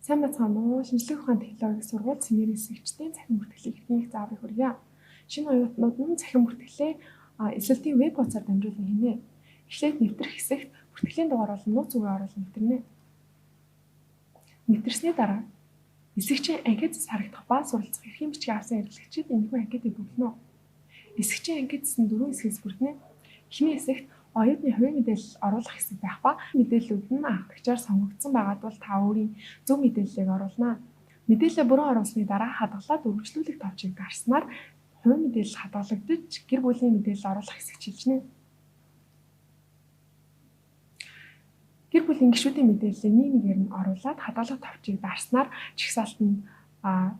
Сайн байцгаана уу? Шинжлэх ухааны технологийн сургууль сеньор хэсэгчдийн цахим бүртгэлийг хэрхэн хийх зааврыг хүргье. Шинэ оюутнууд нь цахим бүртгэлээ элсэлтийн веб хуудасаар дамжуулан хийнэ. Эхлээд нэвтрэх хэсэгт бүртгэлийн дугаар болон нууц үгээ оруулан нэвтрэнэ. Нэвтэрсний дараа эсэгчийн анкетээс харагдах ба суралцах эрхийн бичгийг авсан эрхлэгчид энэхүү анкетыг бөглөнө. Эсэгчийн анкетээс нь дөрвөн хэсгээс бүрдэнэ. Эхний хэсэгт оюутны хувийн мэдээлэл оруулах хэсэг байх ба мэдээллүүд нь анхдагчаар сонгогдсон байгаад бол та өөрийн зөв мэдээллийг оруулна. Мэдээлэлээ бүрэн оруулсны дараа хадгалаад үргэлжлүүлэх товчийг дарснаар хувийн мэдээлэл хадгалагдаж гэр бүлийн мэдээлэл оруулах хэсэг шилжинэ. Гэр бүлийн гишүүдийн мэдээллийг нэг нэгээр нь оруулаад хадгалах товчийг дарснаар жагсаалтанд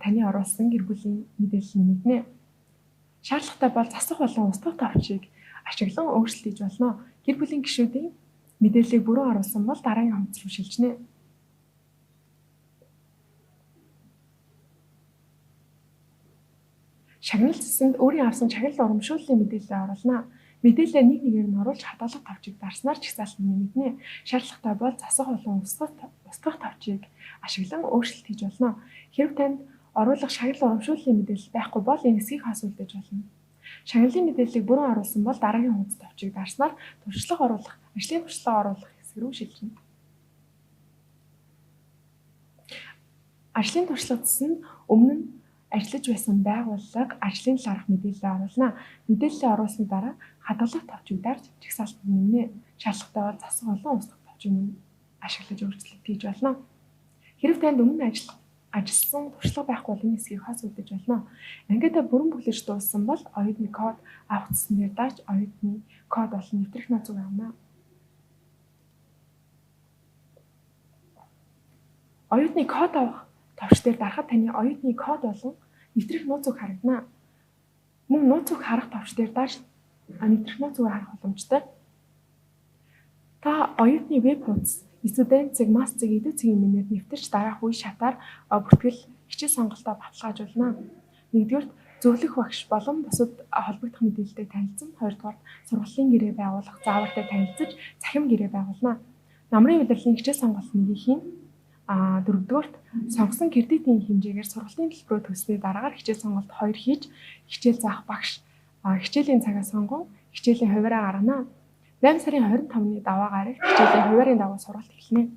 таны оруулсан гэр бүлийн мэдээлэл нэмэгдэнэ. Шаардлагатай бол засах болон устгах товчийг ашиглан өөрчлөлт хийж болно. Гэр бүлийн гишүүдийн мэдээллийг бүрэн оруулсан бол дараагийн хуудас руу шилжинэ. Шагнал цэсэнд өөрийн авсан чагнал урамшууллын мэдээлэлээ оруулна. Мэдээлэлээ нэг нэгээр нь оруулж хадгалах товчийг дарснаар жагсаалт нь нэмэгдэнэ. Шаардлагатай бол засах болон устгах товчийг ашиглан өөрчлөлт хийж болно. Хэрэв танд оруулах шагнал урамшууллын мэдээлэл байхгүй бол энэ хэсгийг хас үлдээж болно. Шагналын мэдээллийг бүрэн оруулсан бол дараагийн хуудас товчийг дарснаар туршлага оруулах, ажлын туршлага оруулах хэсэг рүү шилжинэ. Ажлын туршлага цэсэнд өмнө нь ажиллаж байсан байгууллага ажлын талаарх мэдээлэлээ оруулна. Мэдээлэлээ оруулсны дараа хадгалах товчийг дарж жагсаалтанд нэмнэ. Шаардлагатай бол засах болон устгах товчийг мөн ашиглаж өөрчлөлт хийж болно. Хэрэв танд өмнө ажилласан туршлага байхгүй бол энэ хэсгийг хас үлдээж болно. Анкетаа бүрэн бүглэж дууссан бол оюутны код авах цэсэн дээр дарж оюутны код болон нэвтрэх нууц үг авна. Оюутны код авах товч дээр дарахад таны оюутны код болон нэвтрэх нууц үг харагдана. Мөн нууц үг харах товч дээр дарж нэвтрэх нууц үгээ харах боломжтой. Та оюутны веб хуудас student.mass.edu цэгийн менюд нэвтэрч дараах үе шатаар бүртгэл хичээл сонголтоо баталгаажуулна. Нэгдүгээрт зөвлөх багш болон бусад холбогдох мэдээлэлтэй танилцсан. Хоёрдугаарт сургуулийн гэрээ байгуулах заавартай танилцаж цахим гэрээ байгуулна. Намрын улирлын хичээл сонголт нэгийг хийнэ. Дөрөвдүгээрт сонгосон кредитийн хэмжээгээр сургуулийн төлбөрөө төлсний дараагаар хичээл сонголт 2 хийж хичээл заах багш хичээлийн цагаа сонгон хичээлийн хуваараа гаргана. 8 сарын 25-ны даваа гарагт хичээлийн хуваарийн дагуу сургалт эхэлнэ.